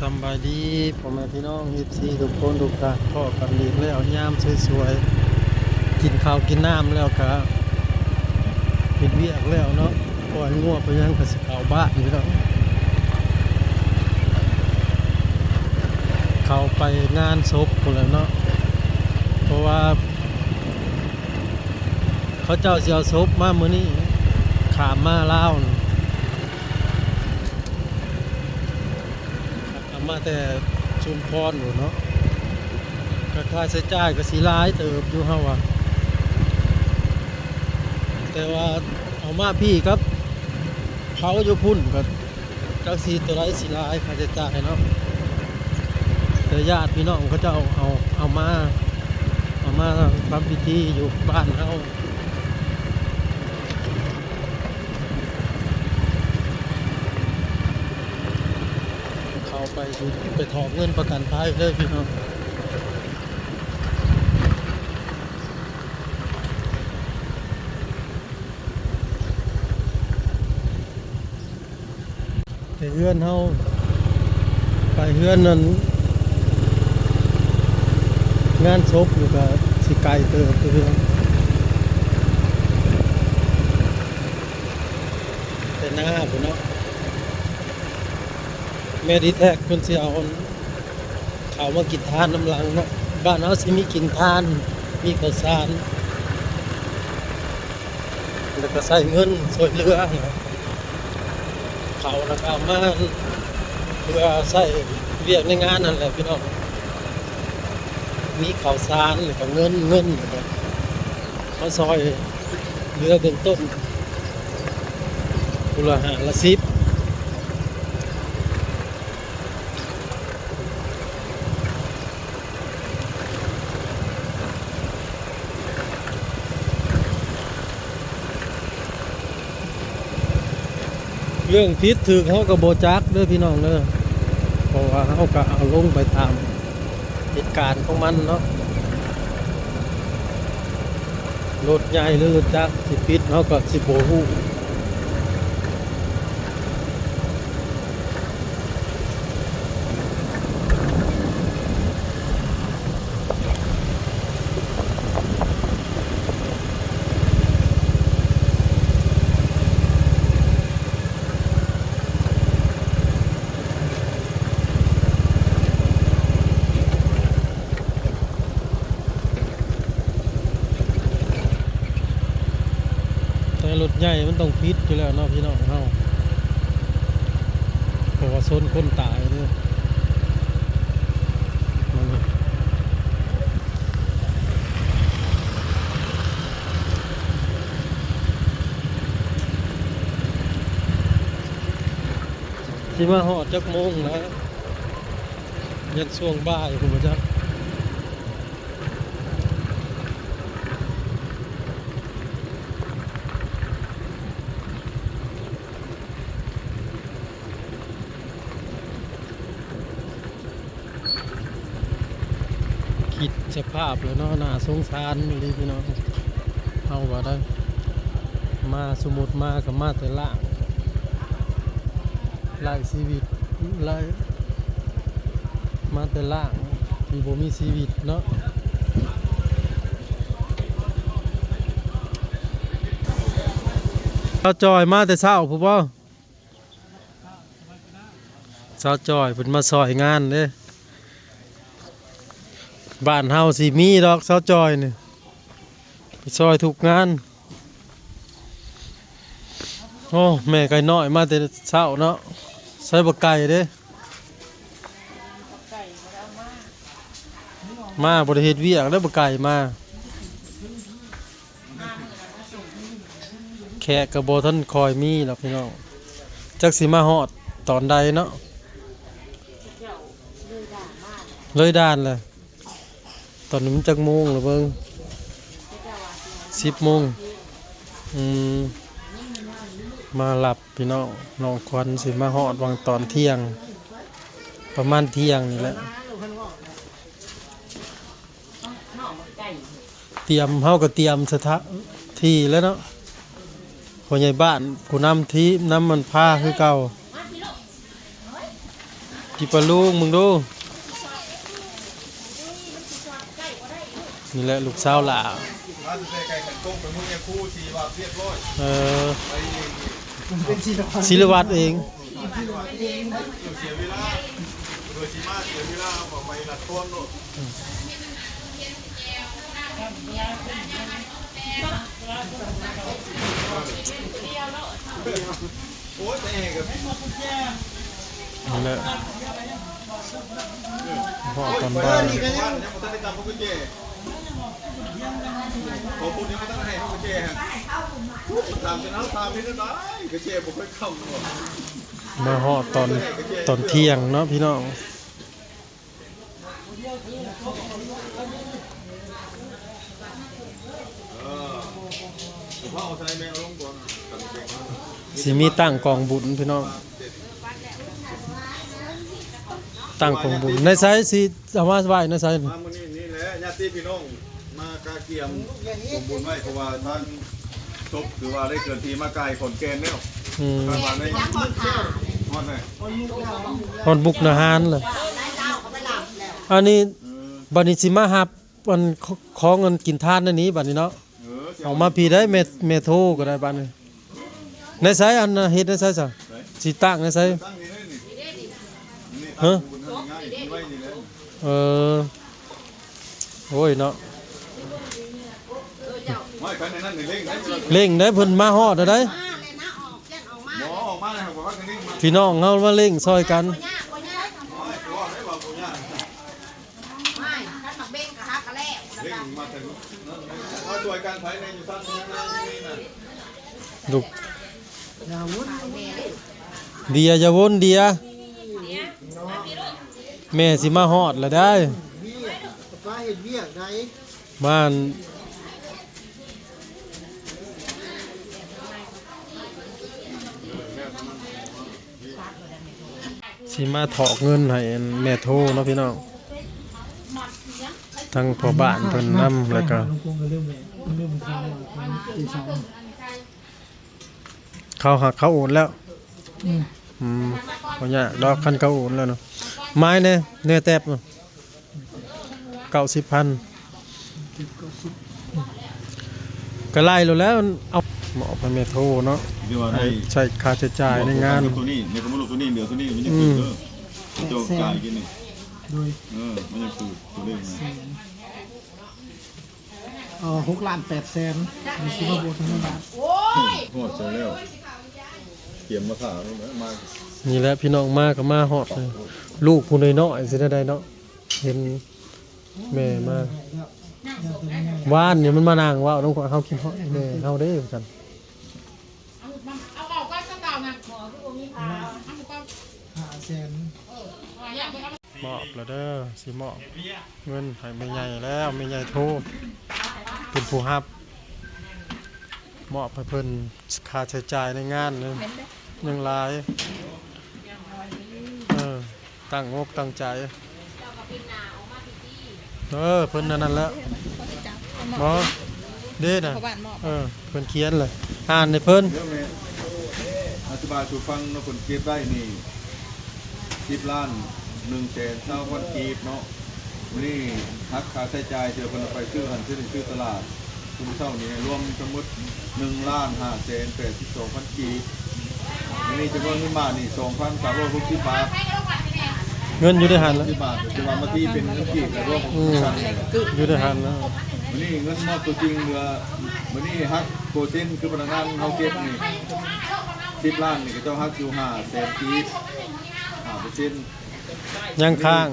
ສຳບາຍດີພໍ່ແມ່ພີ່ນ້ອງ ເອັຟຊີ ທຸກຄົນທຸກທ່ານ, ພໍ້ກັນອີກແລ້ວຍາມສວຍໆ ກິນເຂົ້າກິນນ້ຳແລ້ວກະເຮັດວຽກແລ້ວເນາະ, ປ່ອຍງົວໄປຫຍັງກະຊິເຂົ້າບ້ານພີ່ນ້ອງ, ເຂົ້າໄປງານສົບພຸ້ນແຫຼະເນາະ ເພາະວ່າ ເຂົາເຈົ້າຊິເອົາສົບມາມື້ນີ້ ຂ້າມມາລາວ ເອົາມາແຕ່ຊຸມພອນພຸ້ນເນາະ, ກະຄ່າໃຊ້ຈ່າຍກະຊິຫຼາຍເຕີບຢູ່ເຮົາວ່າ, ແຕ່ວ່າເອົາມາພີ້ກັບເຜົາຢູ່ພຸ້ນກະ ຈັກຊິໂຕໃດຊິຫຼາຍຄ່າໃຊ້ຈ່າຍເນາະ, ແຕ່ຍາດພີ່ນ້ອງເຂົາເຈົ້າເອົາ ເອົາມາ ເອົາມາທຳພິທີຢູ່ບ້ານເຮົາ, ເຂົ້າໄປ ໄປຖອກເງິນປະກັນໄພເລີຍພີ່ນ້ອງ. ໄປເຮືອນເຮົາ ໄປເຮືອນນັ້ນ ງານສົບນີ້ກະຊິໄກເຕີບຢູ່ພີ່ນ້ອງ, ແຕ່ໜ້າພຸ້ນເນາະ, ແມ່ດີແທັກເພິ່ນຊິເອົາ ເຂົ້າມາກິນທານນຳຫຼັງເນາະ, ບ້ານເຮົາຊິມີກິນທານ ມີເຂົ້າສານ ແລ້ວກະໃຊ້ເງິນຊ່ວຍເຫຼືອ, ເຂົ້າແລ້ວກະເອົາມາເພື່ອໃຊ້ວຽກໃນງານນັ້ນແຫຼະພີ່ນ້ອງ, ມີເຂົ້າສານແລ້ວກະເງິນ ເງິນ ແລ້ວກະມາຊ່ອຍເຫຼືອເບື້ອງຕົ້ນ ຜູ້ລະຫ້າລະສິບ. ເລື່ອງຜິດຖືກເຮົາກະບໍ່ຈັກເດີພີ່ນ້ອງເດີ, ເພາະວ່າເຮົາກະເອົາລົງໄປຕາມ ເຫດການຂອງມັນເນາະ, ລົດໃຫຍ່ຫຼືລົດຈັກຊິຜິດເຮົາກະຊິບໍ່ຮູ້. ແຕ່ລົດໃຫຍ່ມັນຕ້ອງຜິດຢູ່ແລ້ວເນາະພີ່ນ້ອງເຮົາ, ເພາະວ່າຊົນຄົນຕາຍເດ້. ຊິມາຮອດຈັກໂມງແລ້ວ? ຍັງຊ່ວງບ່າຍພຸ້ນບໍ່ຈັກ. ຄິດສະພາບແລ້ວເນາະ, ໜ້າສົງສານອີ່ຫຼີພີ່ນ້ອງ. ເຮົາວ່າໄດ້ມາ ສົມມຸດມາກະມາແຕ່ລ້າງ ໄລ່ຊີວິດ ໄລ່ ມາແຕ່ລ້າງທີ່ບໍ່ມີຊີວິດເນາະ. ສາວຈ່ອຍມາແຕ່ເຊົ້າພຸ້ນບໍ່? ສາວຈ່ອຍເພິ່ນມາຊ່ອຍງານເດ້. ບ້ານເຮົາຊິມີດອກສາວຈ່ອຍນີ້ ໄປຊ່ອຍທຸກງານ. ໂອ້ ແມ່ໄກ່ນ້ອຍມາແຕ່ເຊົ້າເນາະ. ໃສ່ບັກໄກ່ເດ້ ມາບໍ່ໄດ້ເຮັດວຽກເດ້ ບັກໄກ່ມາ. ແຂກກະບໍ່ທັນຄ່ອຍມີດອກພີ່ນ້ອງ, ຈັກຊິມາຮອດຕອນໃດເນາະ. ເລີຍດ່ານແລ້ວ. ຕອນນີ້ມັນຈັກໂມງລະເບິ່ງ? ສິບໂມງ. ອືມ ມາຮັບພີ່ນ້ອງ, ນ້ອງຂວັນຊິມາຮອດຫວ່າງຕອນທ່ຽງ ປະມານທ່ຽງນີ້ແຫຼະ. ຕຽມ ເຮົາກະຕຽມສະຖານທີ່ແລ້ວເນາະ, ພໍ່ໃຫຍ່ບ້ານຜູ້ນຳທີມນຳມັນພາຄືເກົ່າ. ຊິປະລູງເບິ່ງດູ. ນີ້ແຫຼະລູກສາວຫຼ້າ. ມາແຕ່ໄກຂັນກົງໄປເມືອງຍາຄູ ສີລະວັດຮຽບຮ້ອຍ. ເອີ ໄປເອງ ເປັນສີລະວັດ ສີລະວັດເອງ. ເສຍເວລາ ເພື່ອຊິມາເສຍເວລາ ເອົາໄປລັດຄອນໂລດ. ໂອ້ຍ ແຕ່ແອກໍ ນັ້ນແຫຼະ ພໍ້ຕອນບ່າຍ. ຍັງບໍ່ທັນໄດ້ຈັບພວກກຸນແຈ ຂອງຄຸນຍັງບໍ່ທັນໃຫ້ພວກກຸນແຈ. ຖາມຈົນເຮົາຖາມເຮັດຈັ່ງໃດ ກຸນແຈບໍ່ຄ່ອຍເຂົ້າ. ມາຮອດຕອນ ຕອນທ່ຽງເນາະພີ່ນ້ອງ. ຊິມີຕັ້ງກອງບຸນພີ່ນ້ອງ ຕັ້ງກອງບຸນ. ໃນໃສຊິເອົາມາໄວ້ໃນໃສ? ມາມື້ນີ້ນີ້ແຫຼະ ຍາດຕິພີ່ນ້ອງ ມາກະກຽມກອງບຸນໄວ້ ເພາະວ່າທາງສົບຖືວ່າໄດ້ເຄື່ອນທີ່ມາໄກຂອນແກ່ນແລ້ວ. ອືມ ຄາດວ່າໄດ້ຮອດໄດ໋ ຮອດມຸກດາຫານແຫຼະ. ອັນນີ້ ເອີ ບັດນີ້ຊິມາຮັບ ອັນ ຂ- ຂອງອັນກິນທານໃນນີ້ບັດນີ້ເນາະ. ເອີ ເອົາມາພີ້ໄດ້ ແມ່ ແມ່ໂທກໍໄດ້ບັດນີ້. ໃນໃສ ອັນເຮັດໃນໃສຊະ? ໃສ? ຊິຕັ້ງໃນໃສ? ຕັ້ງນີ້ເດ້ນີ້ ນີ້ ຮະ? ຕັ້ງຢູ່ບົນຫັ້ນງ່າຍ ໄວ້ນີ້ແຫຼະ. ເອີ ໂອ້ຍເນາະ ເລັ່ງໄດ້ ເພິ່ນມາຮອດແລ້ວໄດ໋. ບໍ່ ອອກມາແລ້ວ ເຮົາກໍພາກັນເລັ່ງມາ ພີ່ນ້ອງເຮົາມາເລັ່ງຊ່ອຍກັນ. ໂອ້ຍ ບໍ່ໄດ້ວ່າບໍ່ຍາກ ເລັ່ງມາເຖິງ ມາຊ່ວຍກັນ ໃຜແດ່ຢູ່ທາງນີ້ນະ ລູກ ເດຍ ຢ່າວົນເດຍ ແມ່ຊິມາຮອດແລ້ວໄດ໋. ມາ ຊິມາຖອກເງິນໃຫ້ແມ່ໂທເນາະພີ່ນ້ອງ ທັງພໍ່ບ້ານເພິ່ນນຳ ແລ້ວກະ ເຂົາຫາກເຂົາໂອນແລ້ວ. ອືມ ອືມ ບໍ່ຍາກດອກ ຄັນເຂົາໂອນແລ້ວເນາະ. ໝາຍແດ່ ແນ່ແຕັບ ເກົ້າສິບພັນ ກໍໄລ່ໂລດແລ້ວ. ເອົາ ມອບໃຫ້ແມ່ໂທເນາະ ໃຫ້ໃຊ້ຄ່າໃຊ້ຈ່າຍໃນງານ. ຕົວນີ້ ໃນກະມະລູກຕົວນີ້ ເຫຼືອຕົວນີ້ມັນຍັງຄືເດີ ເຈົ້າຈ່າຍກິນນີ້ ໂດຍ ເອີ ມັນຍັງຄືຕົວເລກນະ. ເອີ ຫົກລ້ານແປດແສນ ມີຊິມາບວກທັງໝົດ. ຮອດໃສແລ້ວ ກຽມມາຖ້າ ມາ ນີ້ແຫຼະພີ່ນ້ອງ ມາກໍມາຮອດເລີຍ. ລູກຜູ້ນ້ອຍໆ ຊິໄດ້ໄດ້ເນາະ ເຫັນແມ່ມາ ວານນີ້ມັນມານັ່ງເວົ້ານຳຂ້ອຍ ເຮົາຄິດຮອດແມ່ເຮົາເດ້ ວ່າຊັ້ນ. ເອົາ ເອົາອອກກ່ອນ ສະເກົ່ານະ ຫ້າແສນ. ມອບແລ້ວເດີ ຊິມອບເງິນໃຫ້ແມ່ໃຫຍ່ແລ້ວ ແມ່ໃຫຍ່ໂທເປັນຜູ້ຮັບ ມອບໃຫ້ເພິ່ນ ຄ່າໃຊ້ຈ່າຍໃນງານເດີ ຍັງຫຼາຍ. ເອີ ຕັ້ງອົກຕັ້ງໃຈ. ເອີ ເພິ່ນອັນນັ້ນແລ້ວ ບໍ່ ເດ້ນະ ເອີ ເພິ່ນຂຽນແລ້ວ ອ່ານໃຫ້ເພິ່ນ. ອະທິບາຍສູ່ຟັງເນາະ ເພິ່ນເກັບໄດ້ນີ້ ສິບລ້ານໜຶ່ງແສນຊາວພັນກີບເນາະ. ມື້ນີ້ຫັກຄ່າໃຊ້ຈ່າຍທີ່ເພິ່ນເອົາໄປຊື້ຫັ້ນ ຊື້ໃນ ຊື້ຕະຫຼາດ ຊຸມເຊົ້ານີ້ ລວມທັງໝົດໜຶ່ງລ້ານຫ້າແສນແປດສິບສອງພັນກີບ. ມື້ນີ້ຈຳນວນເງິນບາດນີ້ ສອງພັນສາມຮ້ອຍຫົກສິບບາດ. ເງິນຢູ່ໃນຫັ້ນແຫຼະ ສິບບາດ ແຕ່ວ່າມາຕີເປັນເງິນກີບ ລວມ ອືມ ຢູ່ໃນຫັ້ນແລ້ວ. ມື້ນີ້ເງິນມອບຕົວຈິງເຫຼືອ ມື້ນີ້ຫັກເປີເຊັນ ຄືພະນັກງານເຮົາເກັບນີ້ ສິບລ້ານນີ້ ເຂົາເຈົ້າຫັກຢູ່ຫ້າແສນກີບ ຫ້າເປີເຊັນ. ຍັງຄ້າງ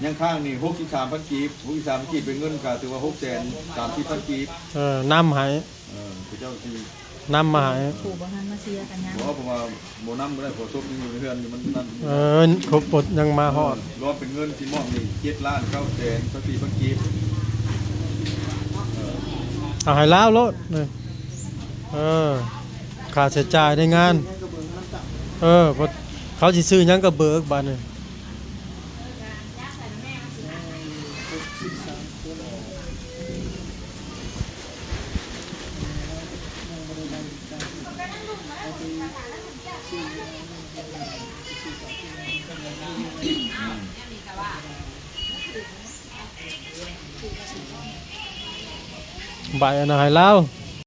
ຍັງຄ້າງນີ້ຫົກສິບສາມພັນກີບ ຫົກສິບສາມພັນກີບ ເປັນເງິນກໍຖືວ່າຫົກແສນສາມສິບພັນກີບ. ເອີ ນຳໃຫ້ ເອີ ເຂົາເຈົ້າຊິ ນຳມາໃຫ້ ຜູ້ບໍ່ທັນມາເສຍກັນຍັງ ບໍ່ ເພາະວ່າບໍ່ນຳບໍ່ໄດ້ ເພາະສົບຍັງຢູ່ໃນເຮືອນຢູ່ ມັນນັ້ນ. ເອີ ຄົບ ຍັງມາຮອດ ເອີ ລວມເປັນເງິນທີ່ມອບນີ້ ເຈັດລ້ານເກົ້າແສນຊາວສີ່ພັນກີບ. ເອີ ເອົາໃຫ້ລາວໂລດ ເອີ ຄ່າໃຊ້ຈ່າຍໃນງານ. ເອີ ເຂົາຊິຊື້ຫຍັງກໍເບີກບາດນີ້. ຍັງບໍ່ໄດ້ໄດ້ຈັກ ເອົາໄປຊື້ ໃບອັນນັ້ນໃຫ້ລາວ